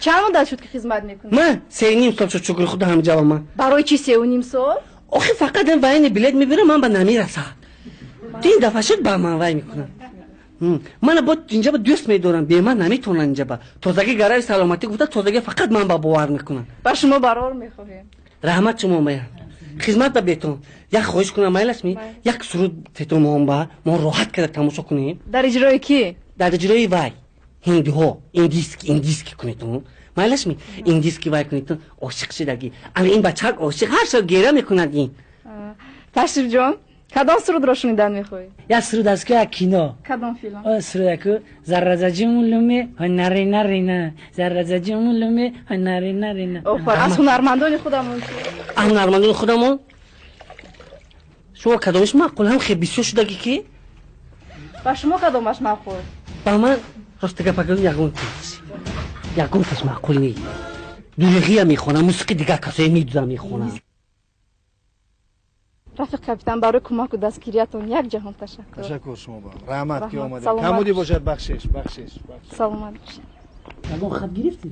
Чанд муддат шуд, ки хизмат мекунед? Ман 3.5 сол шуд, шукри худо, ҳамҷава ман. Барои чӣ 3.5 сол? Охи, фақат ин военный билет мебирам, ман ба намерасад. Ин дафъа шуд, ба ман вай мекунам. Мана бо инҷа ба дӯст медорам, бе ман наметавонанд инҷа ба. Тозагӣ гарави саломатӣ гуфта, тозагӣ фақат ман ба бовар мекунам. Ба шумо барор мехоҳем. Раҳмат шумо мая. Хизмат ба бетон. Як хоҳиш кунам, майлаш ми? Як суруд тетон мо ба мо роҳат карда тамошо кунем. Дар иҷрои кӣ? Дар иҷрои вай. Ҳиндиҳо, индийский, индийский кунедон. Майлаш ми? Индийский вай кунедон, ошиқ шудагӣ. Ана ин бачак ошиқ ҳар шаб гера мекунад ин. Ташриф ҷон, кадом сурудро шунидан мехоҳед? Як суруд аст, ки як кино. Кадом филм? Сурудаку зарразаҷумлуме наринарина, зарразаҷумлуме наринарина. Офар, аз ҳунармандони худамон? Аз ҳунармандони худамон шумо кадомиш маъқул? Ҳам хел бисёр шудагӣ ки. Ба шумо кадомаш маъқул? Ба ман, рости гап агӯям, ягон кас маъқул нест. Дурӯғия мехонам, мусиқи дигар касое медузам, мехонам. Рафиқ капитан, барои кӯмаку дастгириятон як ҷаҳон ташаккур. Ташаккур шумо ба, раҳмат, ки омадед. Камуди бошад, бахшиш, бахшиш. Саломат бошед. Ягон хат гирифтӣ?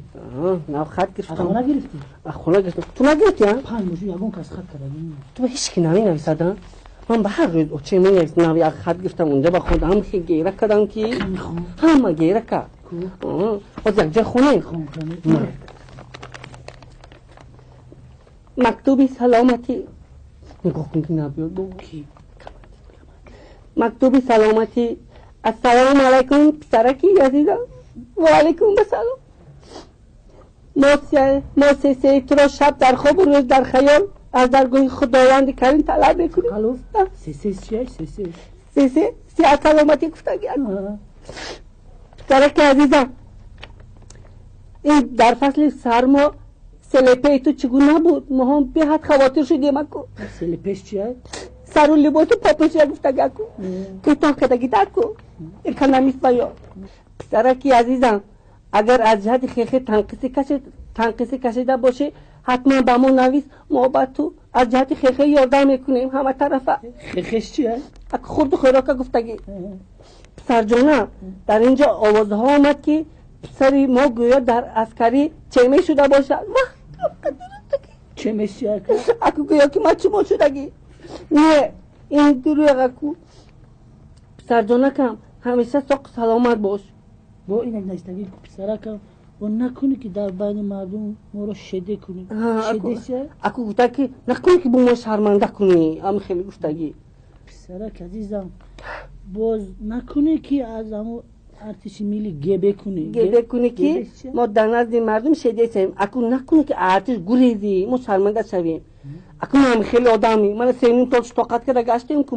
Нав хат гирифтам. Аз хона гирифтӣ? Аз хона гирифтам. Ту нагирифтӣ? Панҷ боши, ягон кас хат карда. Ту ба ҳеч ки наменависад. Ман ба ҳар рӯз оче менавис. Нав як хат гирифтам, унҷа ба хонда ҳам хел гера кардам, ки ҳама гера кард. Ҳозир якҷоя хонем. Мактуби саломатӣ. Нигоҳ кун, ки набиёд. Мактуби саломатӣ. Ассалому алайкум, писараки азизам. Ва алайкум ассалом. Мо сесеи туро шаб дар хобу рӯз дар хаёл аз даргоҳи Худованди Карим талаб мекунем. Сесе сиҳат, саломатӣ гуфтагӣ. Писараки азизам, ин дар фасли сармо селепеи ту чӣ гуна буд? Мо ҳам беҳад хавотир шудем аку. Селепеш чия? Сару либосу попӯшия гуфтаги аку, кӯтоҳ кардагида аку, экономист ба ё. Писараки азизам, агар аз ҷиҳати хехе танқисӣ кашида бошӣ, ҳатман ба мо навис. Мо ба ту аз ҷиҳати хехе ёрдам мекунем ҳама тарафа. Хехеш чия? Аку, хурду хӯрока гуфтагӣ. Писарҷона, дар ин ҷо овозҳо омад, ки писари мо гӯё дар аскарӣ чеме шуда бошад. Чемеш чия? Аку, гӯё ки мачумо шудагӣ. Не, ин дурӯғ аку. Писарҷонакам, ҳамеша соқу саломат бош. Бо ин навистагӣ, писаракам, бо накунӣ, ки дар байни мардум моро шеде кунӣ. Аку, гуфта, ки накунӣ, ки бо мо шарманда кунӣ, ам хеле гуфтагӣ. Писарак азизам, боз накунӣ, ки аз амо артиши милли гебе кунӣ. Гебе кунӣ, ки мо дар назди мардум шедесем. Аку, накунӣ, ки артиш гурезӣ, мо шарманда шавем. Аку, ман хеле одами мана 3.5 сол тоқат карда гаштем ку.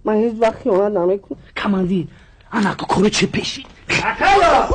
Ман ҳеҷ вақт хиёнат намекунам. Командир, ана аку, кори чӣ пешид? Акало.